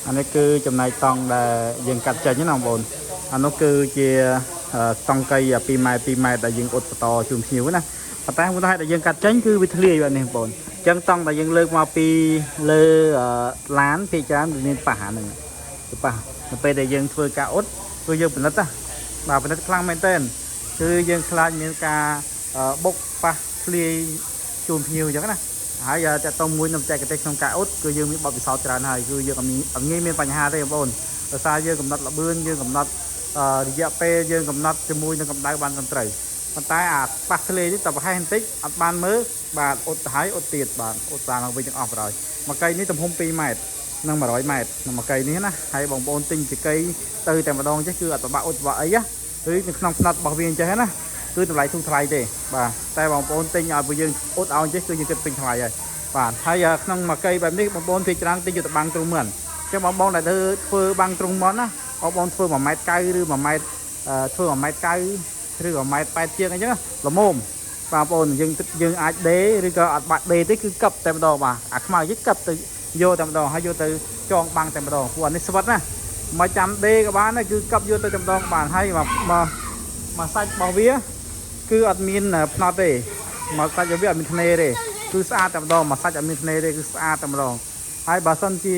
អានេះគឺចំណែកតង់ដែលយើងកាត់ចេញណាបងប្អូនអានោះគឺជាតង់កី2ម៉ែត្រ2ម៉ែត្រដែលយើងអ៊ុតបន្តជូនភ្ញៀវណាប៉ុន្តែមូលហេតុដែលយើងកាត់ចេញគឺវាធ្លាយបាទនេះបងប្អូនអញ្ចឹងតង់ដែលយើងលើកមកពីលើឡានភាគច្រើនវាមានប៉ះអាហ្នឹងគឺប៉ះនៅពេលដែលយើងធ្វើការអ៊ុតគឺយើងពិនិត្យណាបាទពិនិត្យខ្លាំងមែនទែនគឺយើងខ្លាចមានការបុកប៉ះធ្លាយជូនភ្ញៀវអញ្ចឹងណា ហើយតើតមួយនឹងបច្ចេកទេសក្នុងការអ៊ុតគឺយើងមានបទពិសោធន៍ច្រើនហើយគឺយើងអត់មានអត់ងាយមានបញ្ហាទេបងប្អូនដោយសារយើងកំណត់ល្បឿនយើងកំណត់រយៈពេលយើងកំណត់ជាមួយនឹងកម្ដៅបានត្រឹមត្រូវប៉ុន្តែអាប៉ះធ្លេនេះតែប្រហែលបន្តិចអត់បានមើលបាទអ៊ុតទៅហើយអ៊ុតទៀតបាទអ៊ុតសារឡើងវិញទាំងអស់បណ្ដោយមួយកីនេះទំហំ2ម៉ែត្រនិង100ម៉ែត្រក្នុងមួយកីនេះណាហើយបងប្អូនទិញជាកីទៅតែម្ដងចេះគឺអត់ពិបាកអ៊ុតពិបាកអីណាឬនៅក្នុងផ្នត់របស់វាអញ្ចេះណាគឺតម្លៃធូរថ្លៃទេបាទតែបងប្អូនទិញឲ្យពួកយើងអ៊ុតឲ្យចេះគឺយើងគិតពេញថ្លៃហើយ បាទហើយក្នុងមួយកីបែបនេះបងប្អូនភាគច្រើនទិញយកទៅបាំងទ្រុងមិនអញ្ចឹងបងប្អូនដែលធ្វើធ្វើបាំងទ្រុងមិនណាបងប្អូនធ្វើ1ម៉ែត្រ9ឬ1ម៉ែត្រធ្វើ1ម៉ែត្រ9ឬ1ម៉ែត្រ8ជាងអញ្ចឹងល្មមបងប្អូនយើងយើងអាចដេឬក៏អត់បាក់ដេទេគឺកឹបតែម្ដងបាទអាខ្មៅយិកឹបទៅយកតែម្ដងហើយយកទៅចងបាំងតែម្ដងព្រោះអានេះស្វិតណាមកចាំដេក៏បានដែរគឺកឹបយកទៅតែម្ដងបានហើយមកមកមកសាច់របស់វាគឺអត់មានផ្នត់ទេមកសាច់របស់វាអត់មានធ្នេទេ គឺស្អាតតែម្ដងមួយសាច់អត់មានធ្នេទេគឺស្អាតតែម្ដងហើយបើសិនជា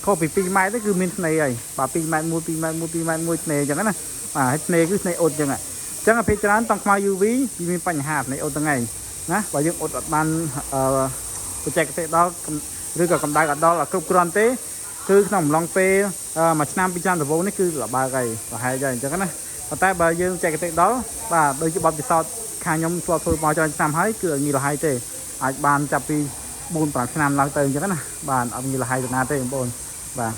ខុសពី2ម៉ែត្រទៅគឺមានធ្នេហើយបាទ2ម៉ែត្រ1 2ម៉ែត្រ1 2ម៉ែត្រ1ធ្នេអញ្ចឹងណាបាទហើយធ្នេគឺធ្នេអ៊ុតអញ្ចឹងអញ្ចឹងភាគច្រើនតង់ខ្មៅ UV វាមានបញ្ហាធ្នេអ៊ុតហ្នឹងឯងណាបើយើងអ៊ុតអត់បានអឺបច្ចេកទេសដល់ឬក៏កម្ដៅអត់ដល់គ្រប់គ្រាន់ទេគឺក្នុងអំឡុងពេលមួយឆ្នាំពីរឆ្នាំដំបូងនេះគឺលបើកហើយប្រហែលហើយអញ្ចឹងណាប៉ុន្តែបើយើងបច្ចេកទេសដល់បាទដូចជាបទពិសោធន៍ខាងខ្ញុំធ្លាប់ធ្វើមកច្រើនឆ្នាំហើយគឺអត់ងាយលហើយទេ អាចបានចាប់ពី4 5ឆ្នាំឡើងទៅអញ្ចឹងណាបាទអត់មានលហើយទៅណាទេបងប្អូនបាទ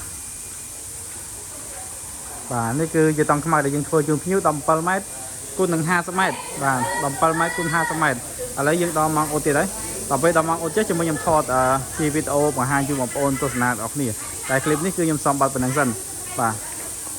បាទនេះគឺជាតង់ខ្មៅដែលយើងធ្វើជូនភ្ញៀវ17ម៉ែត្រគុណនឹង50ម៉ែត្របាទ17ម៉ែត្រគុណ50ម៉ែត្រឥឡូវយើងដល់ម៉ោងអ៊ុតទៀតហើយដល់ពេលដល់ម៉ោងអ៊ុតចេះជាមួយខ្ញុំថតជាវីដេអូបង្ហាញជូនបងប្អូនទស្សនាទាំងអស់គ្នាតែคลิปនេះគឺខ្ញុំសូមបាត់ប៉ុណ្្នឹងសិនបាទ។